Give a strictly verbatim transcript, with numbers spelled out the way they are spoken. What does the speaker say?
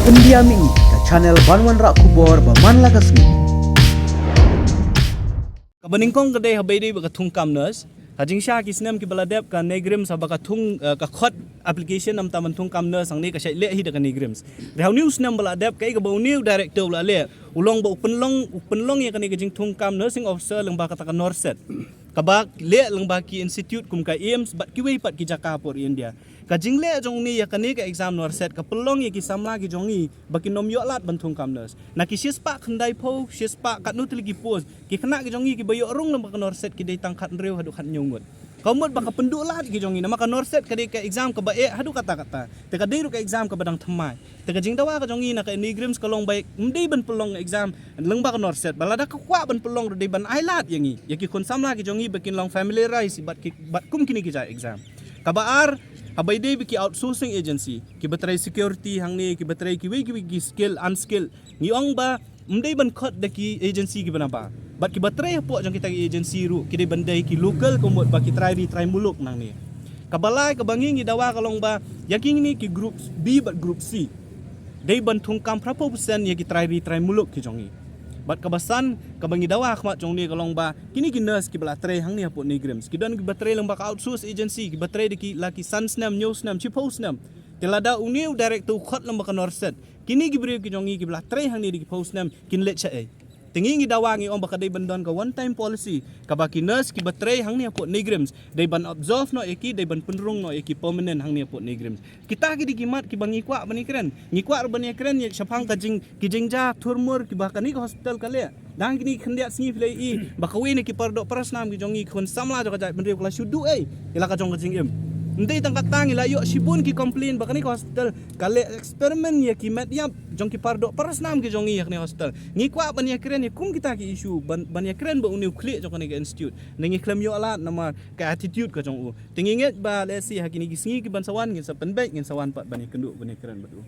India Mini, ka channel ban wanrah khubor ba man la ka sngi. Kaba nyngkong ka dei ha ba ïadei bad ka thungkam nurse. Ha jingshisha ki snem kiba la dep ka NEIGRIHMS haba ka thung, eh, ka khot application namar ban thungkam nurse hangne ka shait leh hi da ka NEIGRIHMS. Hynrei ha une u snem ba la dep kaei kaba une u director u la leh, u long ba u pynlong, u pynlong ïa kane ka jingthungkam nursing officer lyngba kata ka NORCET, kaba leh lyngba ki institute kum ka AIIMS bad kiwei pat ki jaka hapoh India. Ka jingleh jong une ïa kane ka exam NORCET ka pynlong ïa ki samla ki jong ngi ba kin ym ïoh lad ban thungkam nurse. Na ki shispah khyndai phew, shispah katno tylli ki post, ki khynnah ki jong ngi kiba ïoh rung lyngba ka NORCET ki dei tang khathynriew haduh khathynñiew ngut. Ka mut ba ka pynduh lad ki jong ngi namar ka NORCET ka dei ka exam kaba eh haduh katta katta. Te ka dei ruh ka exam kaba dang thymmai. Te ka jingdawa ka jong ngi na ka NEIGRIHMS ka long ba ym dei ban pynlong exam lyngba ka NORCET, ba lada ka kwah ban pynlong ruh dei ban ai lad ïa ngi, ïa ki khun samla ki jong ngi ba kin long familiarize bad ki, bad kum kine ki jait exam. Kaba ar, ha ba ïadei bad ki outsourcing agency, kiba trei security hangne, kiba trei kiwei kiwei ki skill, unskilled. Ngi ong ba ym dei ban khot da ki agency kiba nabar. Bad kiba trei hapoh jong kita ki agency ruh ki dei ban dei ki local, ka mut ba ki trai ri trai muluk nangne. Kaba lai kaba ngi ngi dawa ka long ba ïa kine ki group B bad group C dei ban thungkam phra phew percent ïa ki trai ri trai muluk ki jong ngi. Bad kaba san kaba ngi dawa ha khmat jong une ka long ba kine ki nurse kiba la trei hangne hapoh NEIGRIHMS ki don kiba trei lyngba ka outsource agency, kiba trei da ki la ki san snem, hynñiew snem, shiphew snem. Te lada une u director u khot lyngba ka NORCET, kine ki briew ki jong ngi kiba la trei hangne da ki phew snem kin leit shaei? Te ngi ngi dawa, ngi ong ba ka dei ban don ka one time policy, kaba ki nurse kiba trei hangne hapoh NEIGRIHMS dei ban absorb noh ïa ki, dei ban pynrung noh ïa ki permanent hangne hapoh NEIGRIHMS. Kita ki dei ki mat kiba ngi kwah ban ïakren. Ngi kwah ruh ban ïakren ïa shaphang ka jing, ki jingjia thurmur kiba kane ka hospital ka leh. Dang kine ki khyndiat sngi phi la ïohi ba kawei na ki paradoh parasnam ki jong ngi, ki khun samla jong ka jaitbynriew, ka la shu duh ei ïa la ka jong ka jingim. Ym dei tang katta, ngi la ïoh shibun ki complain ba kane ka hospital ka leh experiment ïa ki met ïap jong ki paradoh parasnam ki jong ngi ïa kane ka hospital. Ngi kwah ban ïakren ïa kum kita ki issue, ban, ban ïakren bad une u khlieh jong kane ka institute. Hynrei ngi khlem ïoh lad namar ka attitude ka jong u. Te ngi ngeit ba lehse ha kine ki sngi kiban sa wan ngin sa pynbeit, ngin sa wan pat ban ïakynduh, ban ïakren bad u.